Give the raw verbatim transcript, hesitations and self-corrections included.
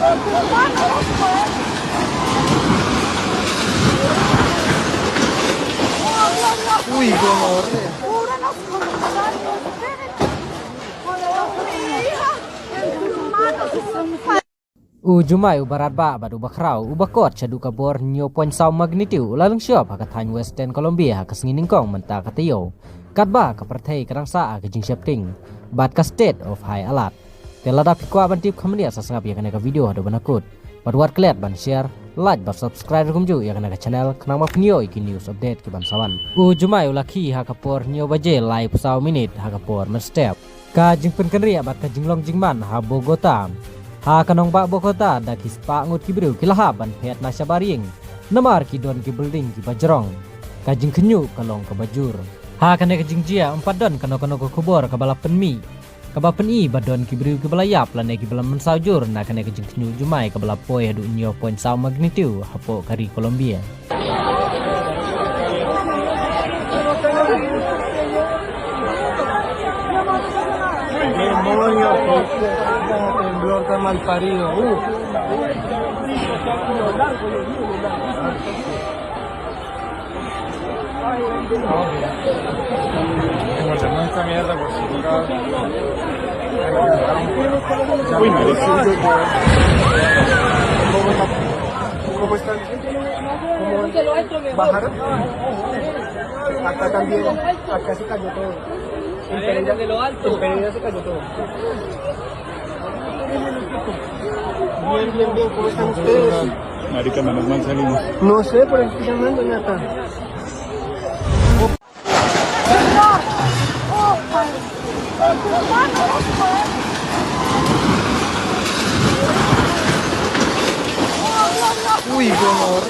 Uy, qué horror. U jumai uba radbah bad uba khraw uba kot shaduh ka bor hynñiew point saw magnitude u la lyngshop ha ka thaiñ Western Colombia ha ka sngi nyngkong mynta ka taïew. Katba ka pyrthei ka dang sah ha ka jingsheptieng bad ka state of high alert. Te lada phi kwah ban tip kham bniah, sa sngap ïa kane ka video haduh ban da kut. Bad wat klet ban share, like bad subscribe ruh kumjuh ïa kane ka channel khnang ba phin ïoh ïa ki news update kiban sa wan. U jumai u la khih ha ka por hynñiew baje laiphew saw minit ha ka por mynstep. Ka jingpynkynriah bad ka jinglong jingman ha Bogota. Ha ka nongbah Bogota da ki spah ngut ki briew ki la hap ban phet na shabar ïing namar ki don ki building kiba jrong. Ka jingkhynñiuh ka long kaba jur. Ha kane ka jingjia ym pat don kano kano ka khubor kaba la pynmih kaba pyni ba don ki briew kiba la ïap lane kiba la mynsaw jur na kane ka jingkhynñiuh jumai kaba la poi haduh hynñiew point saw magnitude hapoh ka ri Colombia. Demonios, qué temblor tan mal parido. Uf. Como se mueve esta mierda, pues, acá. Uy, no. ¿Cómo están? ¿Cómo bajaron? Acá también, acá se cayó todo. En Pereira, en Pereira se cayó todo. Bien, bien, bien, ¿cómo están ustedes? Marica, menos mal salimos. No sé, por aquí llamando, Nata. Uy, qué horror.